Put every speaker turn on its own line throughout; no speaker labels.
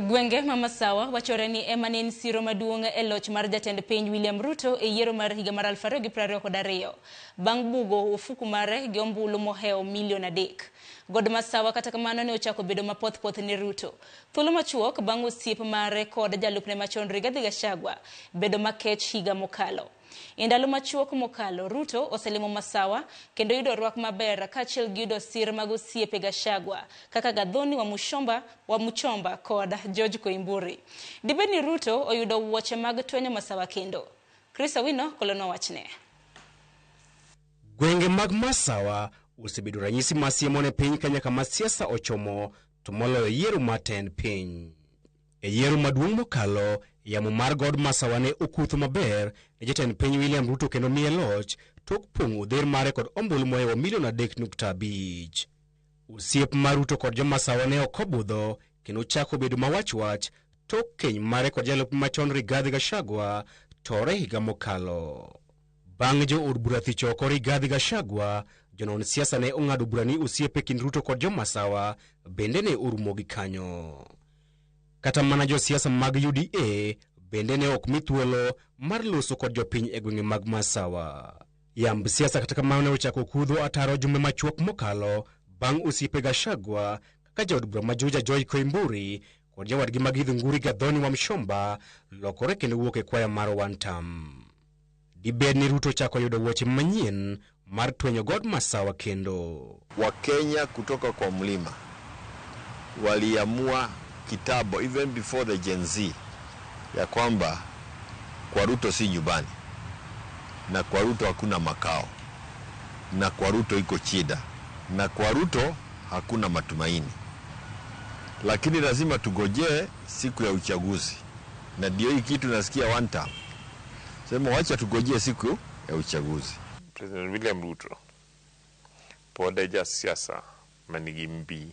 Gwenge ma Masawa wachore ni ema ne en siro maduong' e loch mar jatend piny William Ruto e yiero mar higa mar 2022 bang' bugo ofuku mare gi ombulu mohewo milion 3. God Masawa kata kamano ne ochako bedo mapoth poth ne Ruto. Thuolo machuok bang' osiep mare kod jalupne machon Rigathi Gachagua bedo makech higa mokalo. E ndalo machuok mokalo, Ruto oselimo Masawa kendo yudo rwak maber kaachiel gi yudo sir mag osiepe Gachagua kaka Gathoni Wamuchomba kod George Koimburi. Dibed ni Ruto oyudo wuoche mag twenyo Masawa kendo? Chris Owino kolonwa wachne.
Gwenge mag Masawa osebedo ranyisi ma siemo ne piny Kenya kama siasa ochomo to moloyo yiero mar tend piny. E yiero maduong' mokalo, yamo mar God Masawa ne okutho maber ne jatend piny William Ruto kendo miye loch tok pong'o odher mare kod ombulu mohewo milion 3.5. Osiep mar Ruto kod jo-Masawa ne ok obudho kendo chako bedo mawach wach tok keny mare kod jalup machon Rigathi Gachagua tore higa mokalo. Bang' jo od bura thicho oko Rigathi Gachagua, jonon siasa ne ong'ado bura ni osiep e kind Ruto kod jo-Masawa bende ne orumo gi kanyo. Kata mana josiasa mag UDA bende ne ok mi thuolo mar loso kod jopiny e gwenge mag Masawa. Yamb siasa kata kamano ne ochako kudho ataro jumbe machuok mokalo bang' osiepe Gachagua kaka jaod bura ma Juja Joy Koimburi kod jawadgi ma Githunguri Gathoni Wamuchomba lokore kendo wuok e kwaya mar One Term. Dibed ni Ruto ochako yudo wuoche manyien mar twenyo God Masawa kendo.
Wakenya kutoka kwa mlima waliamua kitambo, even before the Gen Z, ya kwamba kwa Ruto si nyumbani na kwa Ruto hakuna makao na kwa Ruto iko shida na kwa Ruto hakuna matumaini, lakini lazima tugojee siku ya uchaguzi, na ndio hii kitu nasikia one term, sema wacha tugojee siku ya uchaguzi.
President William Ruto pod e jasiasa manigi mbi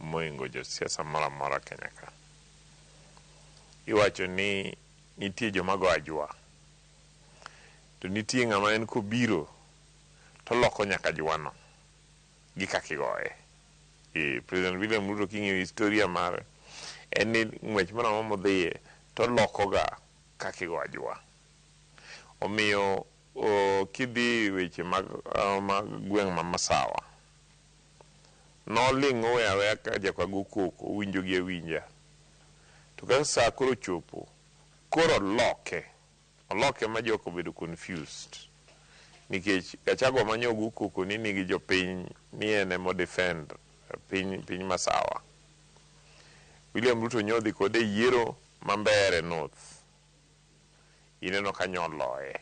moingo josiasa moro amora Kenya ka. Iwacho ni nitie joma go ajwa, to nitie ng'ama en kobiro to oloko nyaka ajwano gi kaka igoye. E, President William Ruto king'iyo historia mare, en ni ng'wech moro amora modhiye to olokoga kaka igo ajwa. Omiyo kidhi weche mag, mag gweng' ma Masawa, noling' oweyo aweya ka joka go koko, owinjogi awinja. To ka saa koro ochopo, koro oloke. Oloke ma joka obedo confused. Nikech Gachagua ma nyo go koko ni nigi jopiny ni en ema o defend piny, piny Masawa. William Ruto nyo odhi kode e yiero ma Mbeere North. Ineno ka nyo oloye.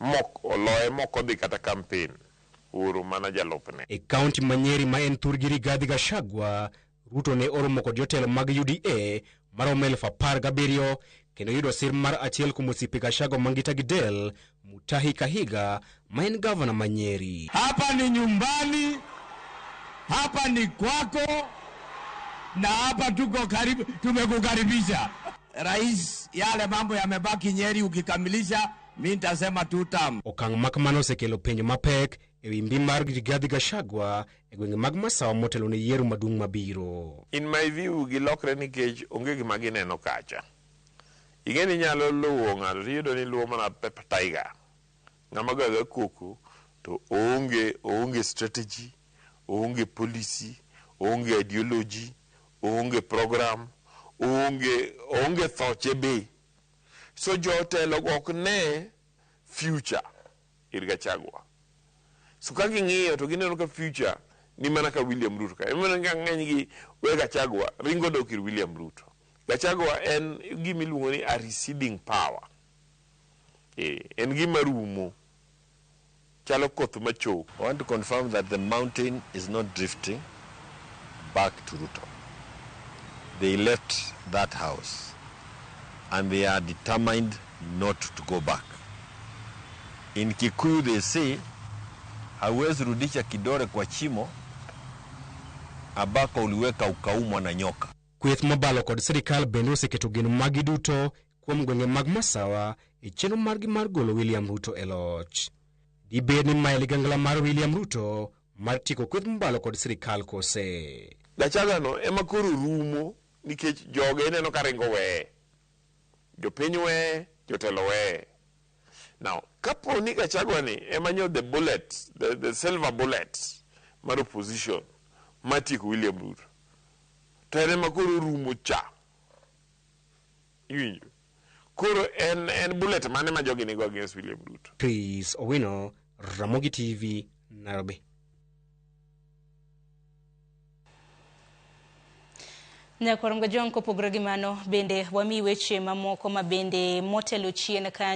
Mok oloye mok odhi kata campaign. Ooro mana jalupne.
E kaunti ma Nyeri ma en thurgi Rigathi Gachagua, Ruto ne oromo kod jotelo mag UDA maromo 17,000 kendo yudo sir mar achiel kuom osiepe Gachagua mangita gi del, Mutahi Kahiga ma en gavana ma Nyeri.
Hapa ni nyumbani, hapa ni kwako, na hapa tuko karibu, tumekukaribisha Rais. Yale mambo yamebaki Nyeri ukikamilisha, mi nitasema two term.
Okang' ma kamano osekelo penjo mapek e wi mbi mar Rigathi Gachagua e gwenge mag Masawa motelo ne yiero maduong' mabiro.
In my view, gilokre nikech onge gima gineno kacha. Ing'e ni inyalo luwo ng'ato tiyudo ni iluwo mana paper tiger. Ng'ama go agoya koko to oonge, oonge strategy, oonge policy, oonge ideology, oonge program, oonge, oonge thoche be. So jotelo go ok ne future ir Gachagua. So ka ging'iyo to gineno ka future ni mana ka William Ruto ka. Emomiyo ka ng'eny gi we Gachagua ringo dok ir William Ruto. Gachagua en gima iluongo ni a receding power. Eh, en gima rumo. Chalo koth machok.
I want to confirm that the mountain is not drifting back to Ruto. They left that house and they are determined not to go back. In Kikuyu they say, hauwezi rudisha kidole kwa shimo ambako uliweka ukaumwa na nyoka.
Kweth mobalo kod sirikal bende oseketo geno maggi duto kuom gwenge mag Masawa e chenro margi mar golo William Ruto e loch. Dibed ni mae ligangla mar William Ruto mar tieko kweth mobalo kod sirikal kose?
Gachagua no ema koro rumo. Nikech joge ineno ka ringo weye. Jopiny weye, jotelo weye. Now, kapo ni Gachagua ni ema nyo the bullet, the silver bullet mar opposition matieko William Ruto. To en ema koro orumo cha. Iwinjo? Koro en bullet mane ma jogi nigo against William Ruto?
Chris Owino, Ramogi TV, Nairobi.
Nyakwar Mgajwang' kopogore gi mano bende wami weche mamoko ma bende motelo chien kanyo.